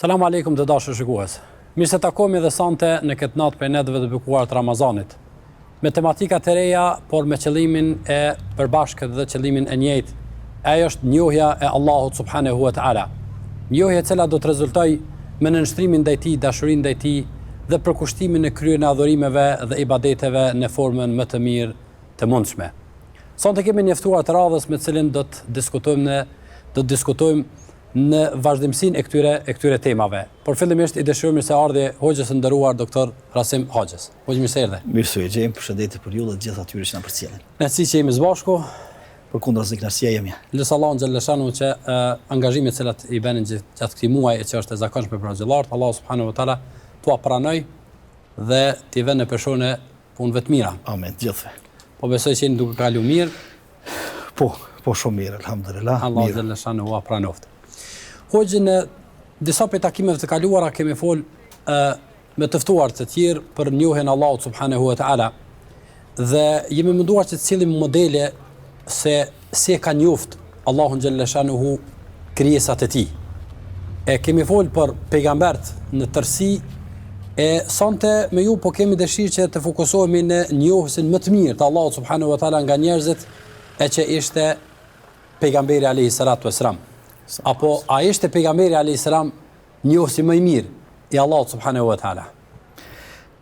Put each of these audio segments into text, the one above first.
Selam aleikum të dashur shikues. Mirë se takohemi edhe sonte në këtë natë prej netëve të bekuara të Ramazanit. Me tematika të reja, por me qëllimin e përbashkët dhe qëllimin e njëjtë, e ajo është njohja e Allahut subhanehu ve teala. Njohje e cila do të rezultojë me nënshtrimin ndaj tij, dashurinë ndaj tij dhe përkushtimin në kryerjen e adhurimeve dhe ibadeteve në formën më të mirë të mundshme. Sonte kemi një ftuar të radhës me të cilin do të diskutojmë në do të diskutojmë në vazhdimësinë e këtyre e këtyre temave. Por fillimisht i dëshirojmë mirëseardhje hoxhës së nderuar doktor Rasim Hoxhës. Hoxhë mirë se erdhe. Mirë se ju gjejmë, përshëndetje për ju dhe të gjithë atyre që na përcjellin. Kënaqësi që jemi së bashku. Përkundrazi kënaqësia jemja. Lus Allahun xhelleshanuhu që uh, angazhimet të cilat i bëni gjatë këtij muaji e që është e zakonshme për hoxhallarët, Allahu subhanahu wa taala t'ua pranojë dhe t'i vënë në peshën e punëve të mira. Amin, të gjithëve. Po besoj që jeni duke kalu mirë. Po, po shumë mirë, alhamdulillah. Allahu xhelleshanuhu ua pranoftë. Hoxhë në disa prej takimeve të kaluara kemi fol ë me të ftuar të tjerë për njohjen e Allahut subhanahu wa taala. Dhe jemi munduar që të sjellim modele se si e kanë njoft Allahun xhelleshanuhu krijesat e tij. E kemi fol për pejgambert në tërësi e sonte me ju po kemi dëshirë që të fokusohemi në njohësin më të mirë të Allahut subhanahu wa taala nga njerëzit e që ishte pejgamberi alayhi salatu wasalam. Apo a ishte pejgamberi alayhi salam njohësi më i mirë i Allahut subhanahu wa taala?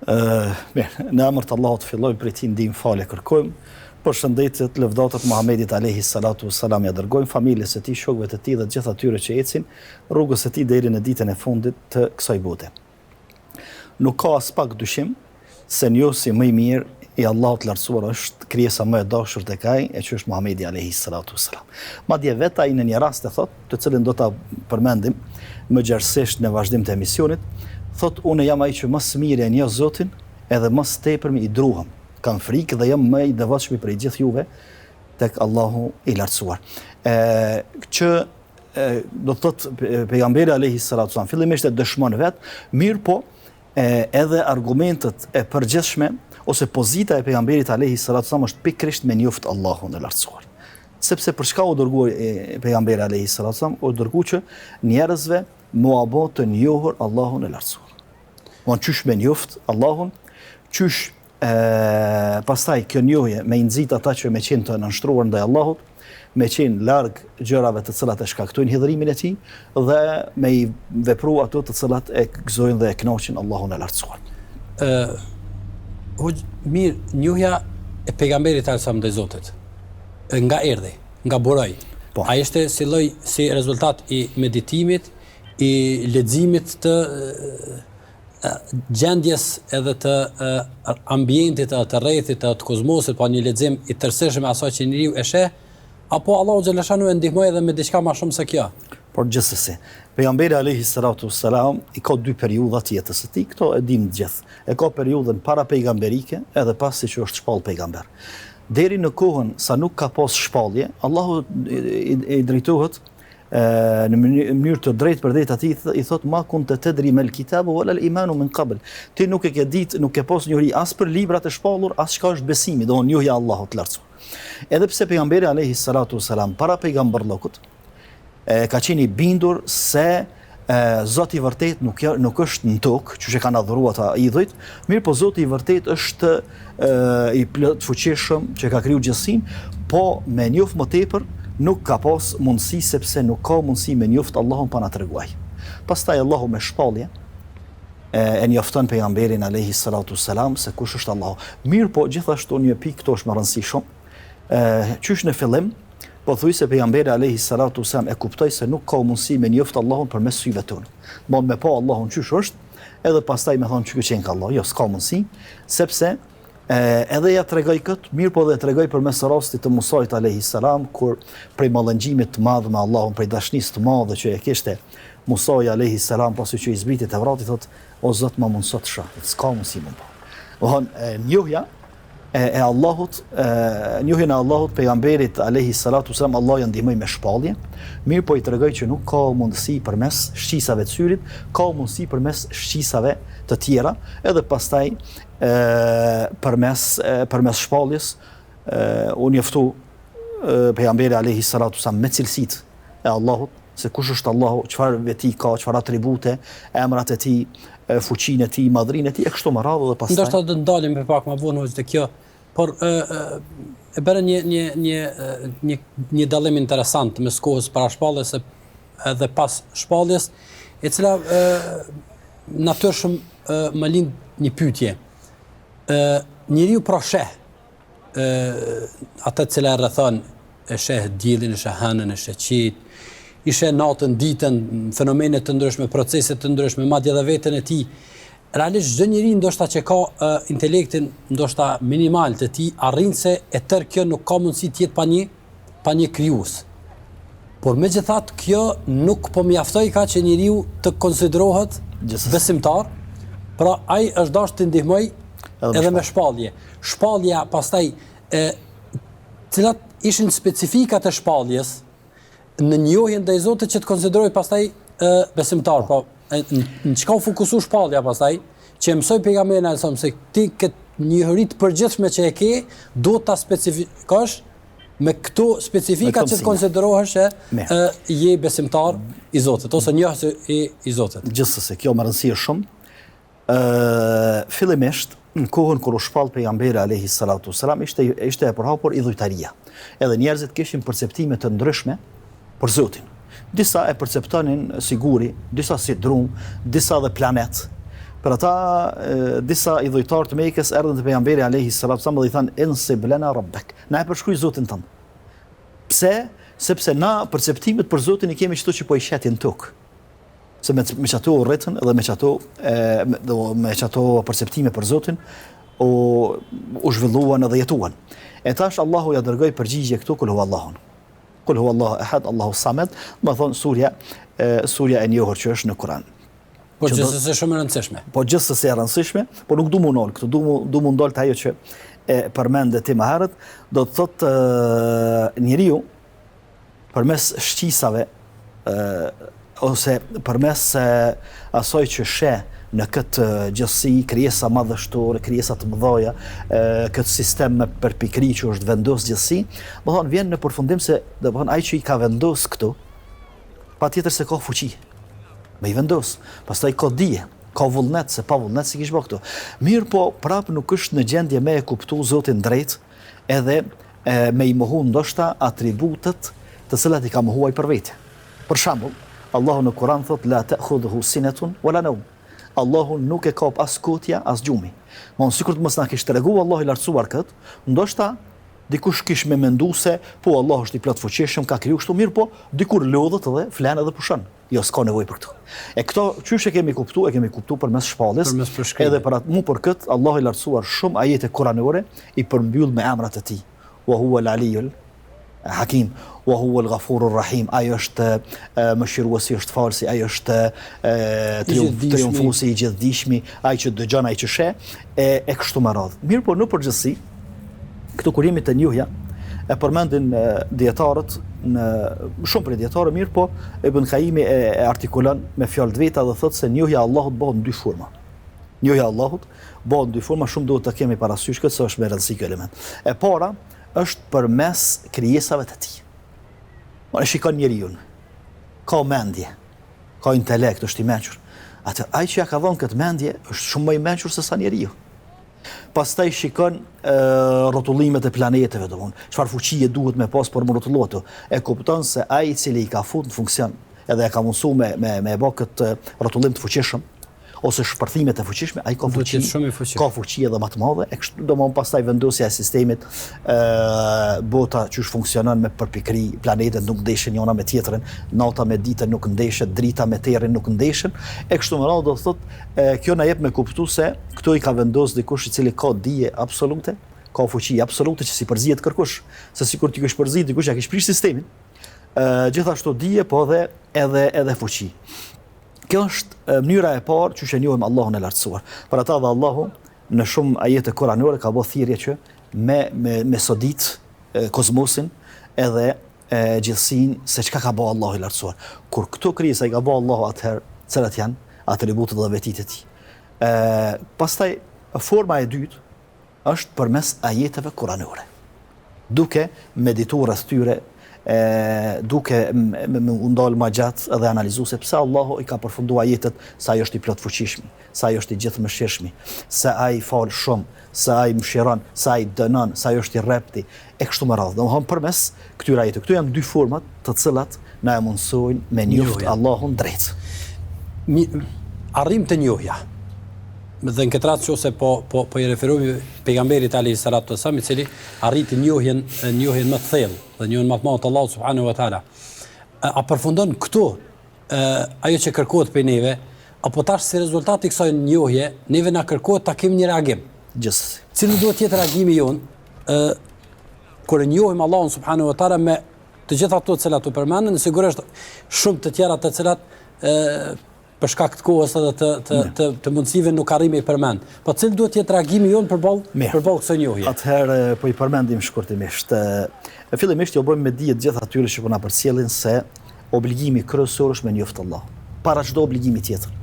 Ë, mirë, në emër të Allahut fillojmë prej tij ndihmë falje kërkojmë. Përshëndetjet, lëvdatat Muhamedit alayhi salatu wasalam ia dërgojmë familjes së tij, shokëve të tij dhe të gjithë atyre që ecin rrugës së tij deri në ditën e fundit të kësaj bote. Nuk ka aspak dyshim se njohësi më i mirë i Allahut të Lartësuar është krijesa më e dashur tek ai, e që është Muhamedi alayhi salatu wasalam. Madje vetë ai në një rast e thotë, të cilin do ta përmendim më gjerësisht në vazhdim të emisionit, thotë unë jam ai që më së miri e njoh Zotin, edhe më së tepërmi i druhem, kam frikë dhe jam më i devotshmi prej gjithë juve tek Allahu i Lartësuar. Ë që do të thotë pejgamberi alayhi salatu wasalam fillimisht e dëshmon vet, mirëpo edhe argumentet e përgjithshme ose pozita e pejgamberit alayhi salatu wasalam është pikërisht me njoft Allahun e lartësuar. Sepse për çka u dërgu pejgamberi alayhi salatu wasalam, u dërgu që njerëzve me ua bo të njohur Allahun e lartësuar. Bon qysh me njoft Allahun, qysh E pastaj kjo njohje me i nxit ata që me qenë të nënshtruar ndaj Allahut, me qenë larg gjërave të cilat e shkaktojnë hidhërimin e tij dhe me i vepru ato të cilat e gëzojnë dhe e kënaqin Allahun e Lartësuar. Ë Hoxhë, mirë, njohja e pejgamberit alejhi selam ndaj Zotit. Nga erdhi, nga buroi. Po. A ishte si lloj si rezultat i meditimit, i leximit të gjendjes edhe të ambientit edhe të rrethit edhe të kozmosit, pa një lexim i tërësishëm e asaj që njeriu e sheh, apo Allahu xhaleshanu e ndihmoi edhe me diçka më shumë se kjo? Por gjithsesi, pejgamberi alayhi salatu wassalam i ka dy periudha të jetës së tij, këto e dimë të gjithë. E ka periudhën para pejgamberike edhe pasi që është shpall pejgamber. Deri në kohën sa nuk ka pas shpallje, Allahu i drejtohet në mënyrë të drejtpërdrejtë atij i thot ma kunte tedri mel kitabu wala al imanu min qabl ti nuk e ke ditë nuk ke pas njohuri as për librat e shpallur as çka është besimi do njohja e Allahut të lartësuar edhe pse pejgamberi alayhi salatu wasalam para pejgamberllëkut e ka qenë i bindur se e, Zoti i vërtet nuk nuk është në tokë, qysh e kanë adhuruar ata idhujt, mirëpo Zoti i vërtet është e, i plotfuqishëm që ka kriju gjithësinë, po me njoft më tepër nuk ka pas mundësi sepse nuk ka mundësi me njoft Allahun pa na tregu ai. Pastaj Allahu me shpallje e, e njofton pejgamberin alayhi salatu selam se kush është Allahu. Mirëpo gjithashtu një pikë këtu është me rëndësi shumë. E, qysh në fillim pothuajse pejgamberi alayhi salatu selam e kuptoi se nuk ka mundësi me njoft Allahun përmes syve tonë. Mo me pa Allahun qysh është, edhe pastaj me thonë qiky qenka Allah. Jo, s'ka mundësi, sepse e, edhe ja tregoi kët, mirëpo edhe e tregoi përmes rastit të Musait alayhi salam kur prej mallëngjimit të madh me Allahun, prej dashnisë të madhe që e kishte Musai alayhi salam pasi që i zbriti Tevrati thot o Zot ma mundëso të shoh, s'ka mundësi me pa. Do thonë njohja. e, e Allahut, e, njohjen e Allahut pejgamberit alayhi salatu selam Allahu ia ndihmoi me shpallje, mirëpo i tregoi që nuk ka mundësi përmes shqisave të syrit, ka mundësi përmes shqisave të tjera, edhe pastaj e, përmes e, përmes shpalljes e, u njoftu pejgamberi alayhi salatu selam me cilësitë e Allahut, se kush është Allahu, çfarë veti ka, çfarë atribute, emrat e tij, fuqinë e tij, madhërinë e tij e kështu me radhë dhe pastaj. Ndoshta do të ndalim për pak më vonë hoxhë te kjo, por ë ë e bëre një një një një një dallim interesant mes kohës para shpalljes edhe pas shpalljes, e cila ë natyrshëm më lind një pyetje. Ë njeriu pra sheh ë atë e cila e rrethon e sheh diellin, e sheh hënën, e sheh qiejt, i sheh natën, ditën, fenomene të ndryshme, procese të ndryshme, madje edhe veten e tij. Realisht çdo njeri ndoshta që ka uh, intelektin ndoshta minimal të tij, arrin se e tërë kjo nuk ka mundësi të jetë pa një pa një krijues. Por megjithatë kjo nuk po mjaftojka që njeriu të konsiderohet besimtar, pra ai është dashur të ndihmojë edhe, edhe me shpallje. Shpallja pastaj e cilat ishin specifikat e shpalljes në njohjen ndaj Zotit që të konsiderohej pastaj e, besimtar, po e, në, në çka u fokusu shpallja pastaj, që e mësoi pejgamberin alejhi selam se ti këtë njohuri të përgjithshme që e ke, duhet ta specifikosh me këto specifika që të konsiderohesh se je besimtar i Zotit ose njohës i, i Zotit. Gjithsesi, kjo me rëndësi është shumë. Ë fillimisht në kohën kur u shpall pejgamberi alayhi salatu selam ishte ishte e përhapur idhujtaria. Edhe njerëzit kishin perceptime të ndryshme për Zotin. Disa e perceptonin si guri, disa si dru, disa dhe planet. Për ata disa idhujtarë të Mekës erdhën te pejgamberi alayhi salatu selam dhe i thanë insib lana rabbak. Na e përshkruaj Zotin tënd. Pse? Sepse na perceptimet për Zotin i kemi qëto që po i sheh ti në tokë. Se me, me qato u rritën dhe me qato, e, me, do, me qato perceptime për Zotin, u, u zhvilluan edhe jetuan. E tash Allahu ja dërgoi përgjigje këtu, kul huwallahun. Kul huwallahu ehad, Allahu samed, domethonë surja, e, surja e njohur që është në Kur'an. Po gjithsesi shumë e rëndësishme. Po gjithsesi e rëndësishme, po nuk du m'u nal këtu, du m'u du m'u ndal te ajo që e përmende ti më herët, do të thotë njeriu përmes shqisave ose përmes asaj që sheh në këtë gjithësi, krijesa madhështore, krijesa të mëdhaja, këtë sistem me përpikëri që është vendos gjithësi, domethonë vjen në përfundim se domethonë ai që i ka vendos këtu, patjetër se ka fuqi me i vendos, pastaj ka dije, ka vullnet, se pa vullnet s'i kish bo këto. Mirëpo, prapë nuk është në gjendje me e kuptu Zotin drejt, edhe e, me i mohu ndoshta atributet të cilat i ka mohu ai për vete. Për shembull, Allahu në Kur'an thotë la ta'khudhuhu sinatun wala nawm. Allahu nuk e kap as kotja, as gjumi. Mon sikur të mos na kish tregu Allahu i lartësuar kët, ndoshta dikush kish me mendu se po Allahu është i plotfuqishëm, ka kriju kështu mirë, po dikur lodhet dhe flen edhe pushon. Jo, s'ka nevojë për këto. E këto qysh e kemi kuptu, e kemi kuptu përmes shpalljes. Përmes përshkrimit. Edhe për atë, mu për këtë Allahu i lartësuar shumë ajete kuranore i përmbyll me emrat e tij. Wa huwa al-aliyul Hakim, wa huwa al-ghafurur rahim. Ai është mëshiruesi, është falësi, ai është triumfuesi i gjithëdijshmi, ai që dëgjon, ai që sheh, e e kështu me radhë. Mirëpo në përgjithësi, Këtu kur jemi te njohja, e përmendin dijetarët në shumë prej dijetarëve, mirëpo Ibn Kajimi e, e artikulon me fjalë të veta dhe thotë se njohja e Allahut bëhet në dy forma. Njohja e Allahut bëhet në dy forma, shumë duhet ta kemi parasysh këtë se është me rëndësi ky element. E para është përmes krijesave të tij. Po e shikon njeriun. Ka mendje, ka intelekt, është i mençur. Atë ai që ja ka dhënë këtë mendje është shumë më i mençur se sa njeriu. Pastaj shikon rrotullimet e planeteve, domthon, çfarë fuqie duhet me pas për m'u rrotullu ato. E kupton se ai i cili i ka fut në funksion, edhe e ka mundësu me me me e bë këtë rrotullim të fuqishëm ose shpërthimet e fuqishme, ai ka fuqi, shumë i fuqishëm. Ka fuqi edhe më të madhe, e kështu domthon pastaj vendosja e sistemit ë bota qysh funksionon me përpikëri, planetet nuk ndeshen njëra me tjetrën, nata me ditën nuk ndeshet, drita me terrin nuk ndeshen, e kështu me radhë do të thotë E kjo na jep me kuptu se këto i ka vendos dikush i cili ka dije absolute, ka fuqi absolute që s'i përzihet kërkush, se sikur t'i kish përzi dikush ja kish prish sistemin. Ë gjithashtu dije, po edhe edhe edhe fuqi. Kjo është mënyra e parë qysh e njohim Allahun e lartësuar. Për ata dhe Allahu në shumë ajete kuranore ka bë thirrje që me me me sodit kozmosin edhe e gjithësinë se çka ka ba Allahu i lartësuar. Kur këto krijesa i ka ba Allahu atëherë, cilat janë atributet dhe vetitë e tij. Ë pastaj forma e dytë është përmes ajeteve kuranore. Duke meditu rreth tyre, e, duke me, me u ndal ma gjatë dhe analizu se pse Allahu i ka përfundu ajetet se ai është i plotfuqishmi, se ai është i gjithëmëshirshmi, se ai fal shumë, se ai mëshiron, se ai dënon, se ai është i rrepti, e kështu me radhë. Domethënë përmes këtyre ajeteve. Këto janë dy format të cilat na e mundësojnë me njoft Allahun drejt. Mi, arrim te njohja. Dhe në këtë rast nëse po po po i referohemi pejgamberit alayhi salatu wasallam i cili arriti njohjen njohjen më të thellë dhe njohjen më të madhe të Allahut subhanahu wa taala. A, a përfundon këtu ë ajo që kërkohet prej neve apo tash si rezultat i kësaj njohje neve na kërkohet ta kemi një reagim. Gjithsesi. Cili duhet të jetë reagimi jonë ë kur e njohim Allahun subhanahu wa taala me të gjitha ato të cilat u përmendën, sigurisht shumë të tjera të cilat ë për shkak të kohës edhe të të të, të mundësive nuk arrijmë i përmend. Po cili duhet të jetë reagimi jonë përballë përballë kësaj njohje? Atëherë po i përmendim shkurtimisht. E fillimisht ju bëjmë me dije të gjithë atyre që po na përcjellin se obligimi kryesor është me njoft Allahun. Para çdo obligimi tjetër.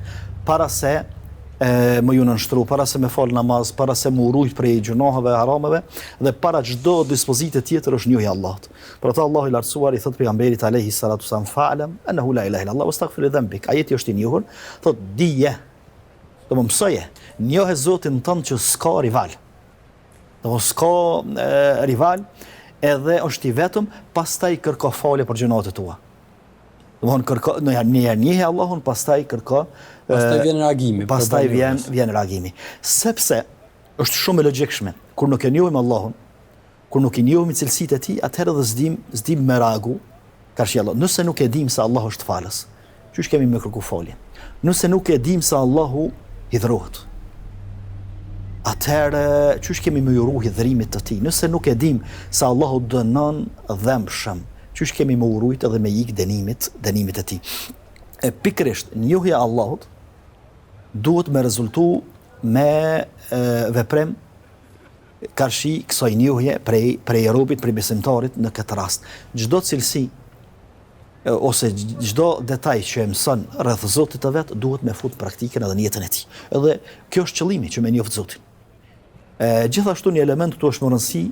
Para se e, me ju nënshtru, para se me fal namaz, para se me u rujt prej gjynaheve, harameve dhe para çdo dispozite tjetër është njohja e Allahut. Për atë Allahu i Lartësuar i thotë pejgamberit alejhi salatu selam fa'lam ennehu la ilahe illallah wastaghfir li dhanbik. Ajeti është i njohur, thotë dije, domethënë mësoje, njohe Zotin tënd që s'ka rival. Domethënë s'ka e, rival, edhe është i vetëm, pastaj kërko falje për gjynahet e tua. Domethënë kërko, në herë një herë njihe Allahun, pastaj kërko pastaj vjen reagimi, pastaj vjen vjen reagimi. Sepse është shumë e logjikshme, kur nuk e njohim Allahun, Kur nuk i njohim cilësitë e tij, atëherë edhe s'dim, s'dim me reagu karshi Allahut. Nëse nuk e dimë se Allahu është falës, qysh kemi me kërku falje? Nëse nuk e dimë se Allahu hidhrohet, atëherë qysh kemi me ju ru hidhrimit të tij? Nëse nuk e dimë se Allahu dënon dhembshëm, qysh kemi me u rujt edhe me ik dënimit, dënimit të tij? E pikërisht njohja e Allahut duhet me rezultu me e, veprim karshi kësaj njohje prej prej robit, prej besimtarit në këtë rast. Çdo cilësi ose çdo detaj që e mëson rreth Zotit të vet duhet me fut në praktikën edhe në jetën e tij. Edhe kjo është qëllimi që me njoft Zotin. E, gjithashtu një element këtu është me rëndësi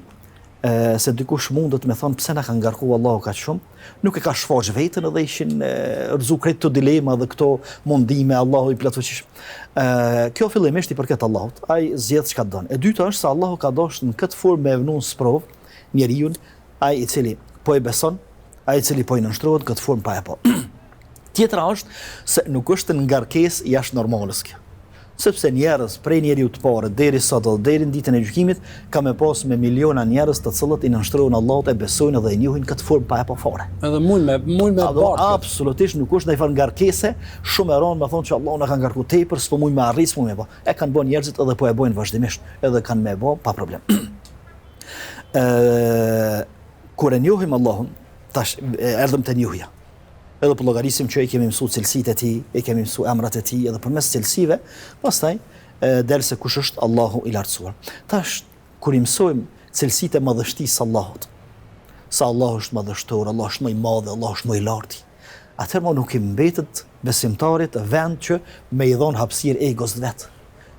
e, se dikush mundet me thonë pse na ka ngarku Allahu kaq shumë, nuk e ka shfaq veten edhe ishin rrëzu krejt këto dilema dhe këto mundime Allahu i plotfuqishëm. Ë kjo fillimisht i përket Allahut. Ai zgjedh çka don. E dyta është se Allahu ka dashur në këtë formë me vënë në sprovë njeriun, ai i cili po e beson, ai i cili po i nënshtrohet në këtë formë pa e pa. Tjetra është se nuk është ngarkesë jashtë normales kjo. Sepse njerëz prej njeriut të parë deri sot dhe deri në ditën e gjykimit ka me pas me miliona njerëz të cilët i nënshtrohen Allahut e besojnë dhe e njohin këtë formë pa e pa fare. Edhe mund me mund me bartë. Absolutisht nuk është ndonjë ngarkese shumë e rëndë me thonë që Allahu na ka ngarku tepër, s'po mund me arrit, s'po mund me bë. E kanë bën njerëzit edhe po e bëjnë vazhdimisht, edhe kanë me bë pa problem. Ë kur e njohim Allahun, tash erdhëm te njohja. Edhe po llogarisim që i kemi mësu cilësitë e tij, i kemi mësu emrat e tij edhe përmes cilësive, pastaj del se kush është Allahu i lartësuar. Tash kur i mësojmë cilësitë e madhështisë së Allahut, sa Allahu është madhështor, Allahu është më i madh, Allahu është më i larti. Atëherë më nuk i mbetet besimtarit vend që me i dhon hapësirë egos vet.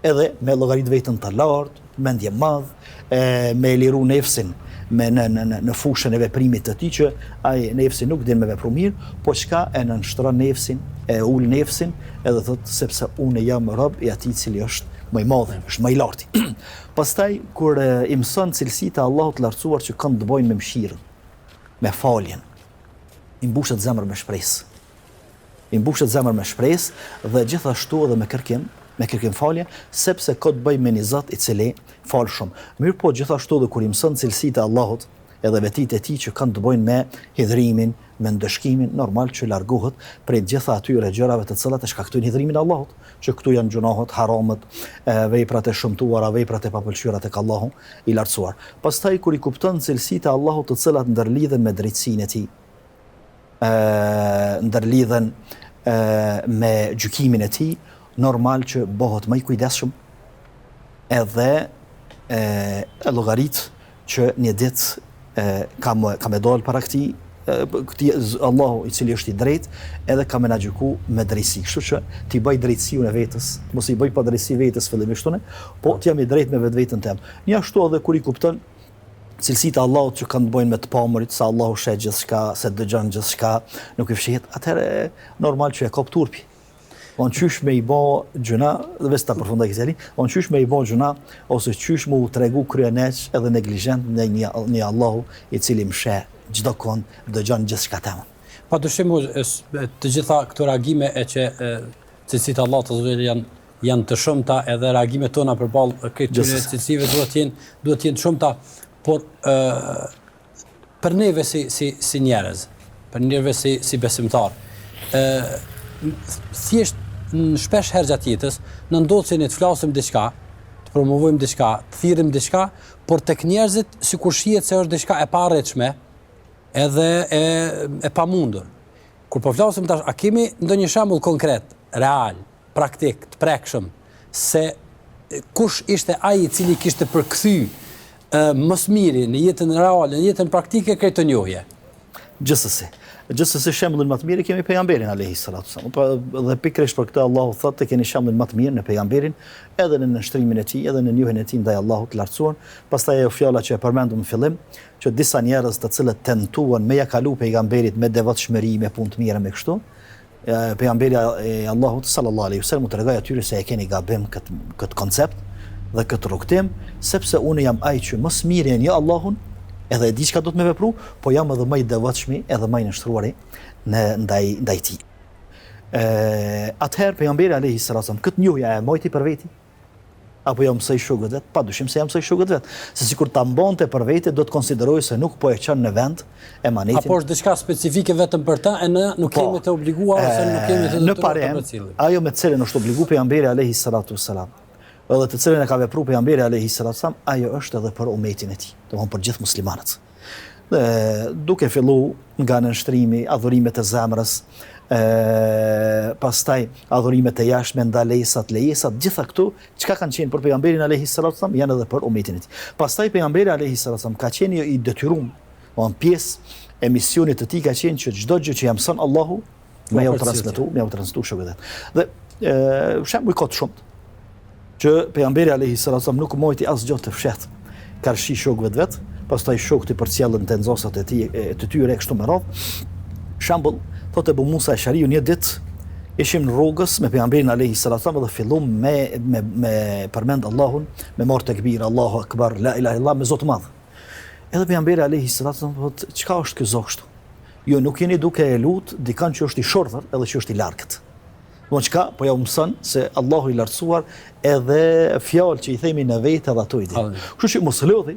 edhe me llogarit veten të lartë, mendjemadh, e me e liru nefsin me në në në në fushën e veprimit të tij që ai nefsi nuk din me vepru mirë, po çka e nënshtron nefsin, e ul nefsin edhe thotë sepse unë jam rob i atij i cili është më i madhi, është më i larti. Pastaj kur i mëson cilësitë e Allahut të lartësuar që kanë të bëjnë me mëshirën, me faljen, i mbushet zemra me shpresë. I mbushet zemra me shpresë dhe gjithashtu edhe me kërkim, me kërkim falje, sepse ka të bëjë me një Zot i cili fal shumë. Mirëpo gjithashtu edhe kur i mëson cilësitë e Allahut, edhe vetitë e tij që kanë të bëjnë me hidhrimin, me ndëshkimin, normal që largohet prej të gjitha atyre gjërave të cilat e shkaktojnë hidhrimin e Allahut, që këtu janë gjynahet, haramet, veprat e shëmtuara, veprat e papëlqyera tek Allahu i lartësuar. Pastaj kur i kupton cilësitë e Allahut të cilat ndërlidhen me drejtësinë e tij, ndërlidhen me gjykimin e tij, normal që bëhet më i kujdesshëm edhe e, e llogarit që një ditë e, ka me, ka me dalë para këtij këtij Allahu i cili është i drejtë, edhe ka me na gjyku me drejtësi. Kështu që t'i bëj drejtësi unë vetes, mos i bëj padrejtësi vetes fillimisht unë, po të jam i drejtë me vetveten tem. Njashtu edhe kur i kupton cilësitë e Allahut që kanë të bëjnë me të pamurit, se Allahu sheh gjithçka, se dëgjon gjithçka, nuk i fshihet, atëherë normal që e kap turpi. On qysh me i bo gjynah, dhe veç ta përfundoj këtë fjali, on qysh me i bo gjynah, ose qysh me u tregu kryeneç edhe neglizhent ndaj një, një Allahu i cili më sheh çdo kund, dëgjon gjithçka temën. Pa dyshim, të gjitha këto reagime e që cilësitë e Allahut azze ve janë janë të shumta edhe reagimet tona përballë këtyre cilësive duhet të jenë duhet të jenë të shumta, por ë për neve si si si njerëz, për neve si si besimtar, ë thjesht në shpesh herë gjatë jetës na ndodh që ne të flasim diçka, të promovojmë diçka, të thirrim diçka, por tek njerëzit sikur shihet se është diçka e paarritshme, edhe e e pamundur. Kur po flasim tash, a kemi ndonjë shembull konkret, real, praktik, të prekshëm, se kush ishte ai i cili kishte përkthy më së miri në jetën reale, në jetën praktike krejt këtë njohje? Gjithsesi. Gjithsesi shembullin më të mirë kemi pejgamberin alayhi salatu sallam. Po dhe pikërisht për këtë Allahu thotë të keni shembullin më të mirë në pejgamberin, edhe në nënshtrimin e tij, edhe në njohjen e tij ndaj Allahut të lartësuar. Pastaj ajo fjala që e përmendëm në fillim, që disa njerëz të cilët tentuan me ja kalu pejgamberit me devotshmëri, me punë të mira me kështu, Pejgamberi i Allahut sallallahu alaihi wasallam u tregoi atyre se e keni gabim këtë këtë koncept dhe këtë rrugëtim, sepse unë jam ai që më së miri e njoh Allahun, edhe e di çka duhet me vepru, po jam edhe më i devotshmi, edhe më i nënshtruari në ndaj ndaj tij. Ë atëherë pejgamberi alaihi salatu këtë njohje e mbajti për veti, Apo ja mësoi shokëve të vet? Pa dyshim se ja mësoi shokëve të vet. Se sikur ta mbante për vete, do të konsiderohej se nuk po e çon në vend emanetin. Apo është diçka specifike vetëm për ta e ne nuk po, jemi të obliguar ose nuk jemi të detyruar ta përcjellim. Ajo me të cilën është obliguar pejgamberi alayhi salatu wassalam, edhe të cilën e ka vepruar pejgamberi alayhi salatu wassalam, ajo është edhe për umetin e tij, domethënë për gjithë muslimanët. Dhe duke fillu nga nënshtrimi, adhurimet e zemrës, e, pastaj adhurimet e jashtme, ndalesat, lejesat, gjitha këto, çka kanë qenë për pejgamberin alayhi salatu sallam, janë edhe për umetin e tij. Pastaj pejgamberi alayhi salatu sallam ka qenë i detyrum, domethënë pjesë e misionit të tij ka qenë që çdo gjë që ja mëson Allahu, me jau transmetu, me jau transmetu shokëve të vet. Dhe e, shembuj ka të shumtë që pejgamberi alayhi salatu sallam nuk mbajti asgjë të fshehtë karshi shokëve të vet, pastaj shokët i përcjellën te nxënësat e tij e të tyre e kështu me radhë. Shembull, thotë Ebu Musa Eshariu një ditë ishim në rrugës me pejgamberin alayhi salatu sallam dhe fillum me me me përmend Allahun, me marr tekbir, Allahu akbar, la ilaha illallah me zo të madh. Edhe pejgamberi alayhi salatu sallam thotë, çka është ky zo kështu? Ju nuk jeni duke e lut dikan që është i shurdhër edhe që është i largët. Po çka, po jau mëson se Allahu i lartësuar edhe fjalë që i themi në vete edhe ato i di. Kështu që mos lodhi,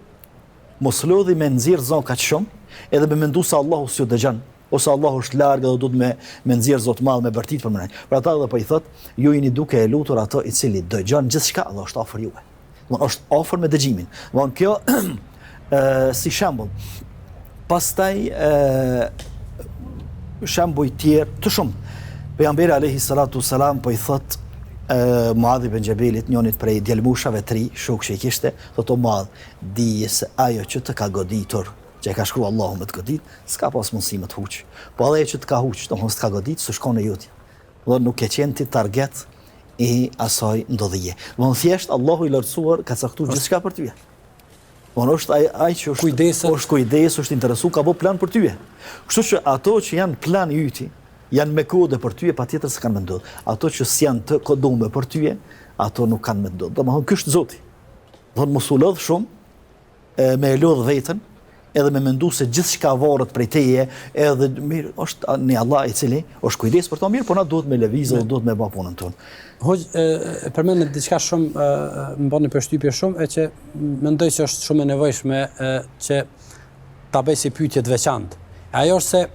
mos lodhi me nxjerr zo kaq shumë, edhe me mendu se Allahu s'ju dëgjon, ose Allahu është larg edhe duhet me me nxjerr zo të madh me bërtit për më. Për ata edhe po i thot, ju jeni duke e lutur ato i cili dëgjon gjithçka dhe është afër juve. Domthon është afër me dëgjimin. Domthon kjo ë si shembull. Pastaj ë shembuj tjerë të shumë. Pejgamberi alayhi salatu selam po i thot ë Muadh ibn Xhebelit, njonit prej djelmushave të ri, shok që i kishte, thot o Muadh, dije se ajo që të ka goditur, që e ka shkruar Allahu me të godit, s'ka pas mundësi me të huq. Po edhe ajo që të ka huq, domthon s'të ka godit, s'është kon e jotja. Dhe nuk ke qenë ti target i asaj ndodhie. Domthon thjesht Allahu i lartësuar ka caktuar gjithçka për ty. Domthon është ai ai që është kujdes, është kujdes, është interesu, ka bë plan për ty. Kështu që ato që janë plan i yti, janë me kode për ty, patjetër se kanë me ndodh. Ato që s'janë të kodume për ty, ato nuk kanë me ndodh. Domthon ky është Zoti. Domthon mos u lodh shumë, e, me e lodh veten, edhe me mendu se gjithçka varet prej teje, edhe mirë, është një Allah i cili është kujdes për to mirë, por na duhet me lëvizë dhe duhet me bë punën tonë. Hoxhë, e përmendët diçka shumë, më bëni përshtypje shumë, e që mendoj se është shumë e nevojshme e, që ta bëj si pyetje të veçantë. Ajo është se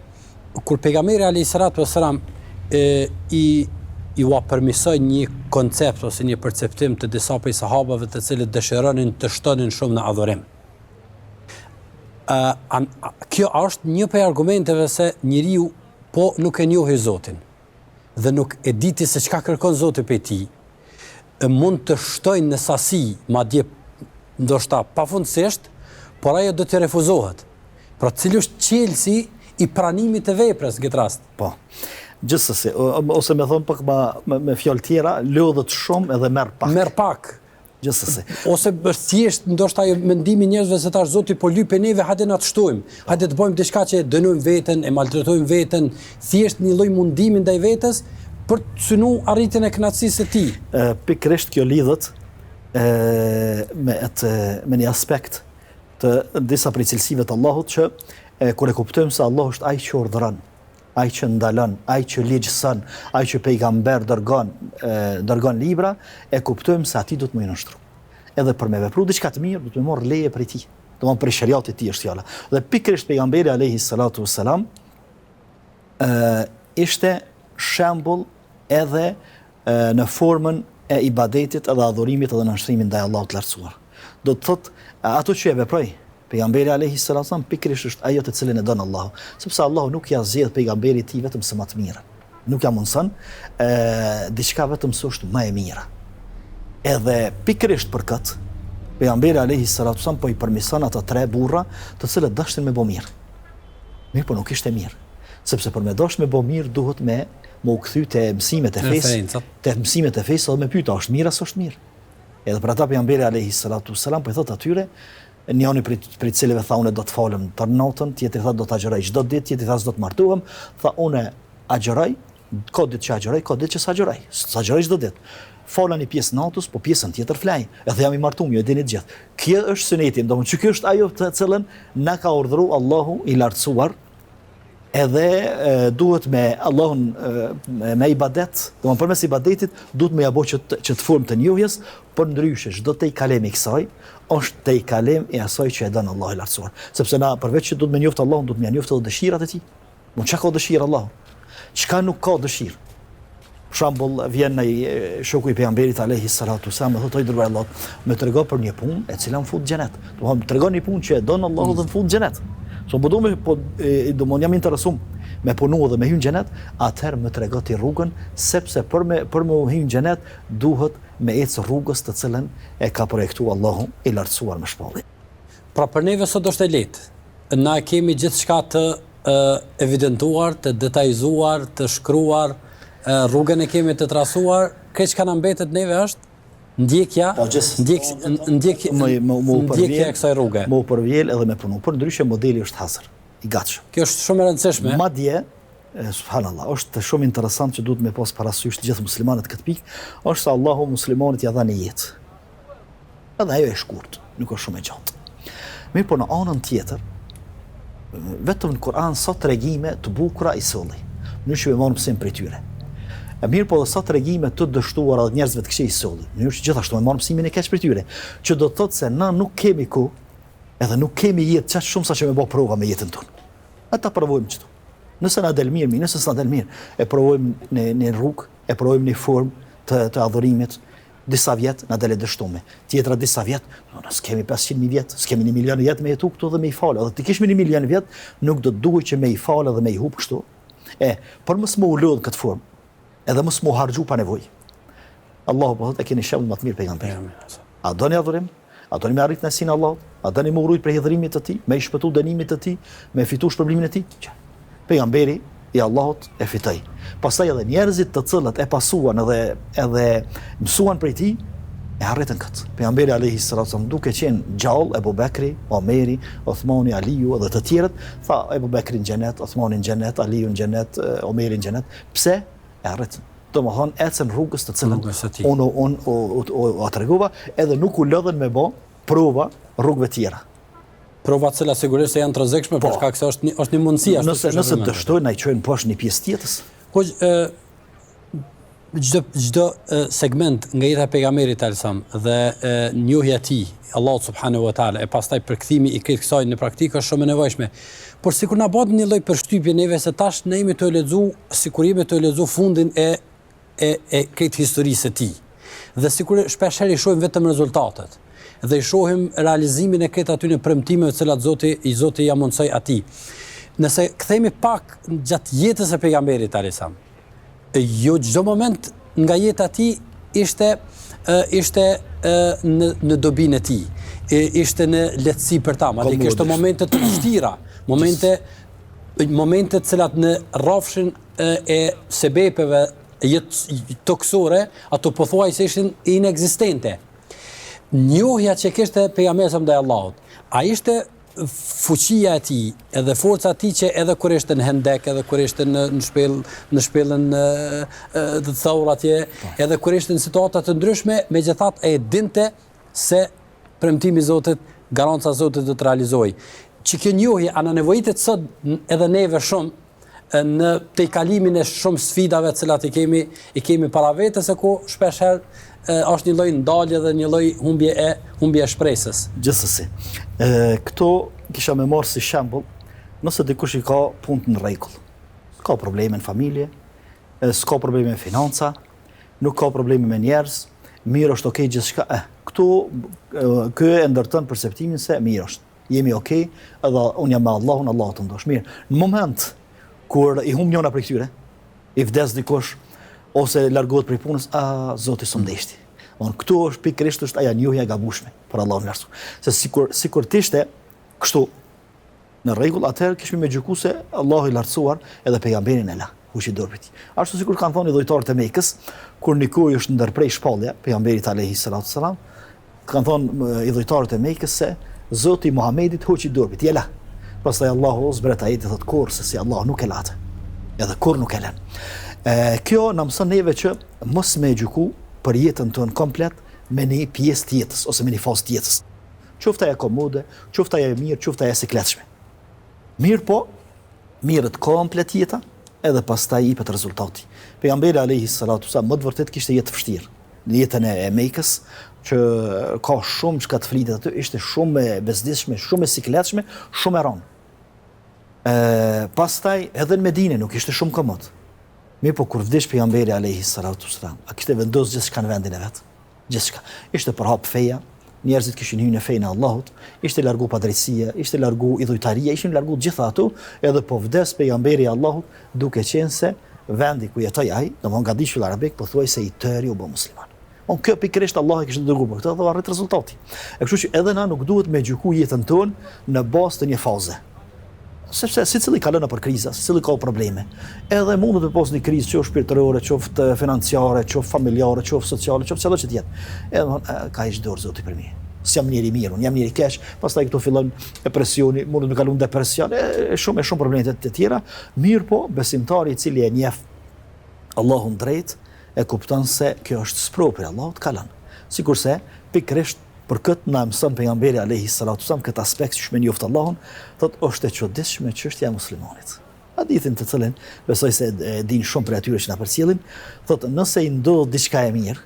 kur pejgamberi alayhi salatu wasalam e i i ua përmisoi një koncept ose një perceptim të disa prej sahabëve të cilët dëshironin të shtonin shumë në adhurim. Ë a, kjo është një prej argumenteve se njeriu po nuk e njohi Zotin dhe nuk e diti se çka kërkon Zoti prej tij, e mund të shtojë në sasi, madje ndoshta pafundësisht, por ajo do të refuzohet. Pra cili është çelësi i pranimit të veprës në këtë rast? Po. Gjithsesi, ose me thonë pak ma, me, me fjalë tjera, lodhet shumë edhe merr pak. Merr pak. Gjithsesi. Ose është thjesht ndoshta ajo mendimi i njerëzve se tash Zoti po lyp prej neve, hajde na të shtojmë. Hajde të bëjmë diçka që e dënojmë veten, e maltretojmë veten, thjesht një lloj mundimi ndaj vetes për të synu arritjen e kënaqësisë së tij. Pikërisht kjo lidhet e, me atë me një aspekt të disa prej cilësive të Allahut që e, kur e kuptojmë se Allahu është ai që urdhëron, ai që ndalon, ai që ligjëson, ai që pejgamber dërgon, dërgon libra, e kuptojmë se atij duhet me iu nënshtru. Edhe për me vepru diçka të mirë, duhet me marrë leje prej tij. Domethënë prej sheriatit tij është fjala. Dhe pikërisht pejgamberi alayhi salatu wassalam ë ishte shembull edhe në formën e ibadetit edhe adhurimit edhe nënshtrimit ndaj Allahut të lartësuar. Do të thotë ato që e veproi Pejgamberi alejhi salatu selam pikërisht është ajo të cilën e don Allahu, sepse Allahu nuk ia zgjedh pejgamberit të tij vetëm se më të mirën. Nuk ia mundëson ë diçka vetëm se është më e mira. Edhe pikërisht për këtë pejgamberi alejhi salatu selam po i përmison ata tre burra të cilët dashtin me bo mirë. Mirëpo nuk ishte mirë, sepse për me dash me bo mirë duhet me me u kthy te mësimet e fesë, te mësimet e fesë edhe me pyet a është mirë a s'është mirë. Edhe për ata pejgamberi alejhi salatu selam po i thotë atyre Njëri prej prej të cilëve tha unë do të falem tërë natën, tjetri tha do të agjëroj çdo ditë, tjetri tha s'do të martohem, tha unë agjëroj, ka ditë që agjëroj, ka ditë që s'agjëroj, s'agjëroj çdo ditë. Fala një pjesë natës, po pjesën tjetër flej. Edhe jam i martuar, ju e dini të gjithë. Kjo është syneti, domethënë që kjo është ajo të cilën na ka urdhëruar Allahu i lartësuar edhe duhet me Allahun me, me ibadet, domethënë përmes ibadetit duhet me ja bo qët qët formë të njohjes, por ndryshe çdo tejkalim i kësaj është tejkalim i asaj që e don Allahu i lartësuar. Sepse na përveç që duhet me njoftë Allahun, duhet me njoftë edhe dëshirat e tij. Mo çka ka dëshirë Allahu? Çka nuk ka dëshirë? Për shembull, vjen ai shoku i pejgamberit alayhi salatu selam, thotë o i dërguar i Allahut, më trego për një punë e cila më fut xhenet. Domethënë më trego një punë që e don Allahu dhe më fut xhenet. So po do me po domethënë jam interesum me punu dhe me hy në xhenet, atëherë më trego ti rrugën, sepse për me për me hy në xhenet duhet me ecë rrugës të cilën e ka projektu Allahu i lartësuar me shpallje. Pra për neve sot është e lehtë. Na e kemi gjithçka të evidentuar, të detajizuar, të shkruar, rrugën e kemi të trasuar, krejt çka na mbetet neve është ndjekja, po, ndjek, ndjek, ndjekja e kësaj rruge. Me u përvjel edhe me punu. Përndryshe modeli është hazër, i gatshëm. Kjo është shumë e rëndësishme. Madje, subhanallah, është shumë interesant që duhet me pas parasysh të gjithë muslimanët këtë pikë, është se Allahu muslimanit ja dha një jetë. Edhe ajo e shkurt, nuk është shumë e gjatë. Mirëpo në anën tjetër, vetëm në Kur'an sa tregime të bukura i solli, në mënyrë që me marrë mësim prej tyre. E mirëpo edhe sa tregime të dështuara dhe njerëzve të këqij i solli, në mënyrë që gjithashtu me marrë mësimin e keq prej tyre, që do të thotë se na nuk kemi ku, edhe nuk kemi jetë qaq shumë sa që me bo prova me jetën tonë. E ta provojmë qëtu. Nëse na del mirë, mirë, nëse s'na del mirë, e provojmë në një rrugë, e provojmë një formë të, të adhurimit, disa vjet na del e dështume. Tjetra disa vjet, no, na s'kemi 500.000 vjet, s'kemi një milion vjet me jetu këtu dhe me i falë. Edhe të kishmi një milion vjet, nuk do të duhej që me i falë dhe me i hup kështu. E, për mos me u lodhë këtë formë, edhe mos me u harxhu pa nevojë. Allahu po thotë e keni shembull më të mirë pejgamberin. A doni adhurim? A doni me arrit kënaqësinë e Allahut? A doni me u rujt prej hidhrimit të tij, me i shpëtu dënimit të tij, me fitu shpërblimin e tij? Që pejgamberi i Allahut e fitoi. Pastaj edhe njerëzit të cilët e pasuan edhe edhe mësuan prej tij, e arritën këtë. Pejgamberi alayhi salatu sallam duke qenë gjallë Ebu Bekri, Omeri, Othmani, Aliu dhe të tjerët, tha Ebu Bekri në xhenet, Othmani në xhenet, Aliu në xhenet, Omeri në xhenet. Pse? E arritën. Domethënë, ecën rrugës të cilën unë unë u, u, u, u tregova, edhe nuk u lodhën me bo prova rrugëve tjera. Prova të cilat sigurisht se janë të rrezikshme, po, për shkak se është një, është një mundësi ashtu nëse nëse dështojnë na i çojnë poshtë një pjesë tjetër. Po çdo çdo segment nga jeta e pejgamberit alejhi selam dhe e, njohja e tij Allahut subhanahu wa taala e pastaj përkthimi i krejt kësaj në praktikë është shumë e nevojshme. Por sikur na bëhet një lloj përshtypje neve se tash ne jemi tu e lexu sikur jemi tu e lexu fundin e e e krejt historisë së tij. Dhe sikur shpesh herë i shohim vetëm rezultatet dhe i shohim realizimin e krejt atyre premtimeve të cilat Zoti i Zoti ia mundësoi atij. Nëse kthehemi pak gjatë jetës së pejgamberit alejhi selam, jo çdo moment nga jeta e tij. ishte ishte në në dobinë e tij. Ishte në lehtësi për ta, madje kishte momente të vështira, momente momente të cilat në rrafshin e sebepeve jetë tokësore, ato pothuajse ishin inekzistente. Njohja që kishte pejgamberi ndaj Allahut, a ishte fuqia e tij edhe forca e tij që edhe kur ishte në hendek, edhe kur ishte në në shpellë, në shpellën e Thaur atje, po. edhe kur ishte në situata të ndryshme, megjithatë e dinte se premtimi i Zotit, garanca e Zotit do të realizohej. Që kjo njohje a na nevojitet sot edhe neve shumë në tejkalimin e shumë sfidave të cilat i kemi i kemi para vetes e ku shpesh herë është një lloj ndalje dhe një lloj humbje e humbje e shpresës. Gjithsesi, ë këto kisha me marrë si shembull, nëse dikush i ka punët në rregull, s'ka probleme në familje, s'ka probleme me financa, nuk ka probleme me njerëz, mirë është okay gjithçka, eh, këtu ky e ndërton perceptimin se mirë është. Jemi ok, edhe unë jam me Allahun, Allahu të ndosh. Mirë, në moment kur i humb njëna prej këtyre, i vdes dikush ose largohet prej punës, a Zoti s'm deshti. Bon, këtu është pikërisht është ajo njohja e gabushme për Allahun e lartësuar. Se sikur sikur të ishte kështu në rregull, atëherë kishim me gjyku se Allahu i lartësuar edhe pejgamberin e la, hoqi dorë prej tij. Ashtu sikur kanë thonë idhujtarët e Mekës, kur niku është ndërprej shpallja pejgamberit alayhi salatu selam, Kanë thonë idhujtarët e Mekës se Zoti i Muhamedit hoqi dorë prej tij, e la. Pastaj Allahu zbret ajetin thotë kurrsesi Allahu nuk e la atë. Edhe kurrë nuk e lën. E, kjo na mëson neve që mos me gjyku për jetën tonë komplet me një pjesë të jetës ose me një fazë të jetës. Qoftë ajo komode, qoftë ajo e mirë, qoftë ajo e sikletshme. Mirëpo, merret komplet jeta, edhe pastaj ipet rezultati. Pejgamberi alayhi salatu sa me të vërtetë kishte jetë të vështirë. Në jetën e Mekës, që ka shumë çka të flitet aty, ishte shumë e bezdisshme, shumë e sikletshme, shumë e rëndë. Ë, pastaj edhe në Medinë nuk ishte shumë komod. Mirëpo kur vdiq pejgamberi alayhi salatu selam, a kishte vendosur gjithçka në vendin e vet? Gjithçka. Ishte përhap feja, njerëzit kishin hyrë në fenë e Allahut, ishte largu padrejtësia, ishte largu idhujtaria, ishin largu gjitha ato, edhe po vdes pejgamberi i Allahut duke qenë se vendi ku jetoi ai, domthon gadishulli arabik, pothuajse i tëri u bë musliman. On kjo pikërisht Allahu e kishte dërguar për këtë dhe u arrit rezultati. E kështu që edhe na nuk duhet me gjyku jetën tonë në bazë të një faze. Sepse secili kalon nëpër kriza, secili ka probleme. Edhe mundet me pas një krizë qoftë shpirtërore, qoftë financiare, qoftë familjare, qoftë sociale, qoftë çfarëdo që të jetë. Edhe thon, ka heq dorë Zoti prej meje. S'jam njeri i mirë, unë jam njeri i keq, pastaj këtu fillon presioni, mundet me kalu në depresion, e, e shumë e shumë probleme të tjera. Mirëpo, besimtari i cili e njeh Allahun drejt, e kupton se kjo është sprovë prej Allahut, kalon. Sikurse, pikërisht për këtë na mëson pejgamberi alayhi salatu selam këtë aspekt që me njoft Allahun, thotë është e çuditshme çështja e muslimanit. Hadithin të cilin besoj se e dinë shumë prej atyre që na përcjellin, thotë nëse i ndodh diçka e mirë,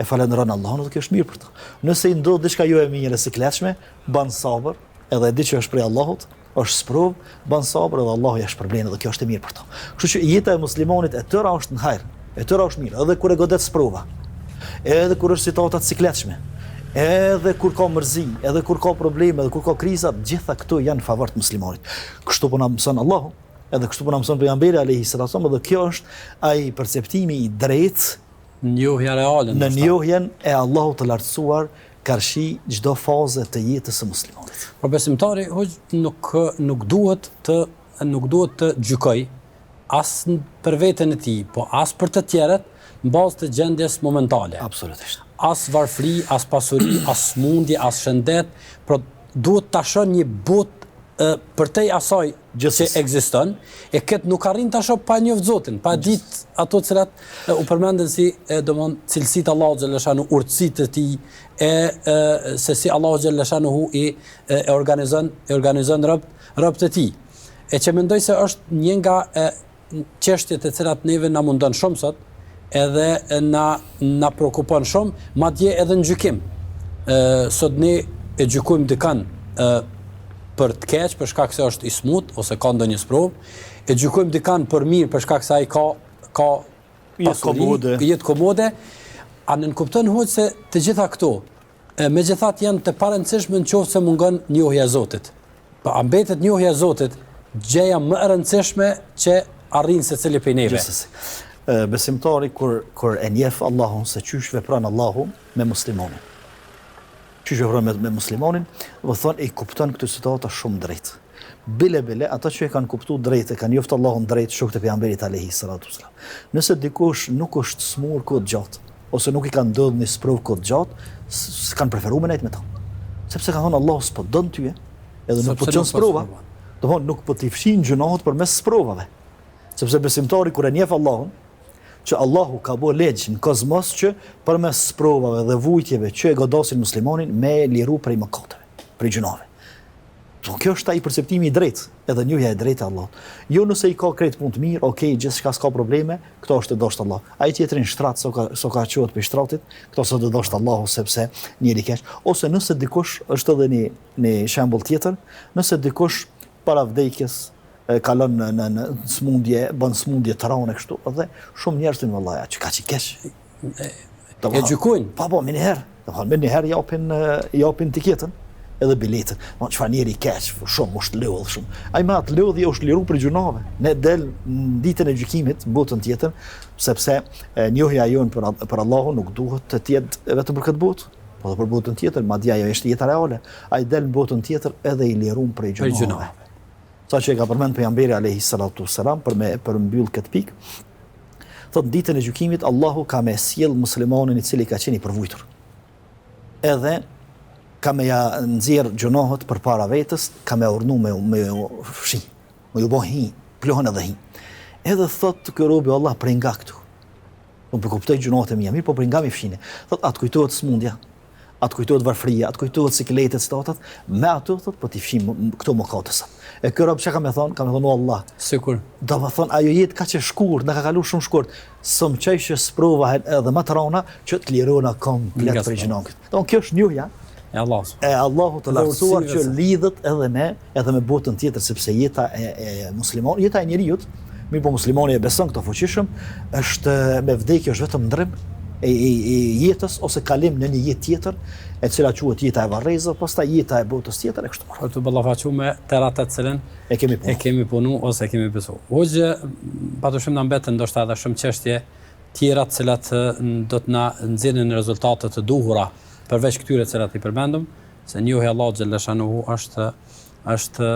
e falënderon Allahun dhe kjo është mirë për të. Nëse i ndodh diçka jo e mirë e sikletshme, ban sabër, edhe e di që është prej Allahut, është sprovë, ban sabër edhe Allahu ja shpërblen edhe kjo është e mirë për të. Kështu që jeta e muslimanit e tëra është në hajr, e tëra është mirë, edhe kur e godet sprova, edhe kur është situata të sikletshme, edhe kur ka mërzi, edhe kur ka probleme, edhe kur ka kriza, gjitha këto janë në favor të muslimanit. Kështu po na mëson Allahu, edhe kështu po na mëson pejgamberi alayhi salatu edhe kjo është ai perceptimi i drejtë Njohja reale Në njohjen e Allahut të Lartësuar karshi çdo faze të jetës së muslimanit. Por besimtari hoxhë nuk nuk duhet të nuk duhet të gjykojë as për veten e tij, po as për të tjerët në bazë të gjendjes momentale. Absolutisht. As varfëri, as pasuri, as smundje, as shëndet, pra duhet ta shohë një botë përtej asaj që ekziston, e këtë nuk arrin ta shoh pa njoft Zotin, pa ditë ato të cilat u përmendën si domthon cilësitë e Allahut xhaleshanu, urtësitë e tij, e, e se si Allahu xhaleshanuhu i e, e organizon e organizon rob robët e tij. E që mendoj se është një nga e, çështjet të cilat neve na mundon shumë sot, edhe na na preokupon shumë, madje edhe në gjykim. Ë sot ne e gjykojmë dikën ë për të keq për shkak se është i smut ose ka ndonjë sprovë, e gjykojmë dikën për mirë për shkak se ai ka ka jetë komode. Jetë komode. A nënkupton hoxhë se të gjitha këto E megjithatë janë të parëndësishme në qoftë se mungon njohja e Zotit. Po a mbetet njohja e Zotit gjëja më e rëndësishme që arrin secili prej neve? Gjithsesi. Besimtari kur kur e njeh Allahun se qysh vepron Allahu me muslimanin. Qysh vepron me, me muslimanin, do thonë i kupton këto situata shumë drejt. Bile bile ata që e kanë kuptu drejt e kanë njoftë Allahun drejt shokët e pejgamberit alejhi salatu selam. Nëse dikush nuk është smur kohë gjatë ose nuk i ka ndodhur një sprovë kohë gjatë, s'kanë preferu me nejt me ta. Sepse kanë thonë Allahu s'po don ty, edhe nuk po të çon sprova. Do thonë nuk po t'i fshin gjynahet përmes sprovave. Sepse besimtari kur e njeh Allahun, që Allahu ka bo ligj në kozmos që përmes sprovave dhe vujtjeve që e godasin muslimanin me e liru prej mëkateve, prej gjynaheve. Po kjo është ai perceptimi i drejtë, edhe njohja e drejtë e Allahut. Jo nëse i ka krejt punët mirë, ok, gjithçka s'ka probleme, këto është e dashtë Allahu. Ai tjetri në shtrat, s'o ka s'o ka çohet prej shtratit, këto s'o e dashtë Allahu sepse njeri i keq. Ose nëse dikush është edhe një një shembull tjetër, nëse dikush para vdekjes kalon në në në smundje, bën smundje të rëndë kështu, dhe shumë njerëz thonë vallahi, që kaq i keq. E gjykojnë. Po po, menjëherë. Do thonë menjëherë japin japin tiketën edhe biletën. Po çfarë njeri i keq, shumë është lodh shumë. Ai me atë lodhje është liru prej gjynaheve. Ne del në ditën e gjykimit, në botën tjetër, sepse njohja jonë për për Allahun nuk duhet të jetë vetëm për këtë botë, po edhe për botën tjetër, madje ajo është jeta reale. Ai del në botën tjetër edhe i lirum prej gjynaheve. Sa që e ka përmend pejgamberi alayhi salatu selam për me përmbyll këtë pikë, thotë ditën e gjykimit Allahu ka me sjell muslimanin i cili ka qenë i përvujtur. Edhe ka me ja nxjerr gjynahet përpara vetes, ka me urdhnu me me fshi, me ju bë hi, pluhun edhe hi. Edhe thotë ky robi Allah prej nga këtu. Unë po kuptoj gjynahet e mia, mirë po prej nga mi fshini. Thotë a të kujtohet smundja, A të kujtohet varfëria, a të kujtohet sikletet, situatat, me ato thot po t'i fshim këto mëkate sot. E ky rob çka ka me thon? Ka me thon o Allah. Sikur. Do me thon ajo jetë kaq e shkurt, na ka kalu shumë shkurt. S'më çojshe sprova edhe më të rana që të lirona komplet prej gjynahit. Do kjo është njohja e Allahut. E Allahut të lartësuar që lidhet edhe me edhe me botën tjetër sepse jeta e, e muslimanit, jeta e njeriut, mirëpo muslimani e beson këtë fuqishëm, është me vdekje është vetëm ndërrim e, e, e jetës ose kalim në një jetë tjetër, e cila quhet jeta e varrezës, pastaj jeta e botës tjetër e kështu me radhë. Për t'u ballafaqu me tërë atë të cilën e kemi punu. E kemi punu ose e kemi besu. Hoxhë, padyshim na mbeten ndoshta edhe shumë çështje tjera të cilat do të na nxjerrin rezultate të duhura përveç këtyre të cilat i përmendëm, Se njohja e Allahut xhelleshanuhu është është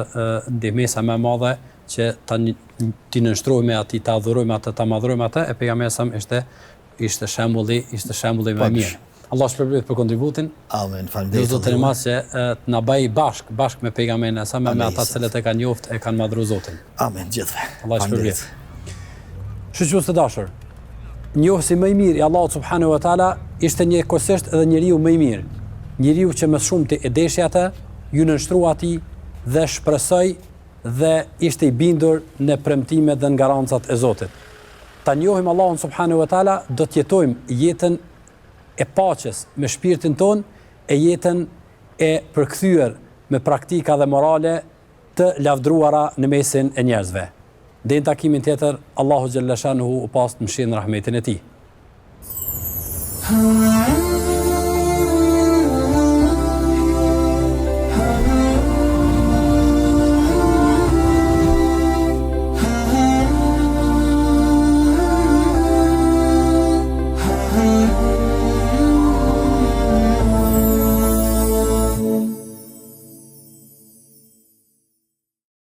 ndihmesa më e madhe që ta t'i nënshtrohemi atij, ta adhurojmë atë, ta madhërojmë atë, e pejgamberi sa ishte ishte shembulli, ishte shembulli më i mirë. Allah shpërbleftë për kontributin. Amin, faleminderit. Zotin e madh që të na bëj bashk, bashk me pejgamberin sa me, me ata të cilët e kanë njoft e kanë madhru Zotin. Amin, gjithëve. Allah shpërbleftë. Shikues të dashur. Njohësi më i mirë i Allahut subhanahu wa taala ishte njëkohësisht edhe njeriu më i mirë. Njeriu që më së shumti e deshi atë, iu nënshtrua atij dhe shpresoi dhe ishte i bindur në premtimet dhe në garancat e Zotit. Ta njohim Allahun subhanahu wa taala do të jetojmë jetën e paqes me shpirtin tonë e jetën e përkthyer me praktika dhe morale të lavdëruara në mesin e njerëzve. Deri në takimin tjetër, Allahu xhelleshanuhu u pastë në mëshirën e rahmetin e Tij.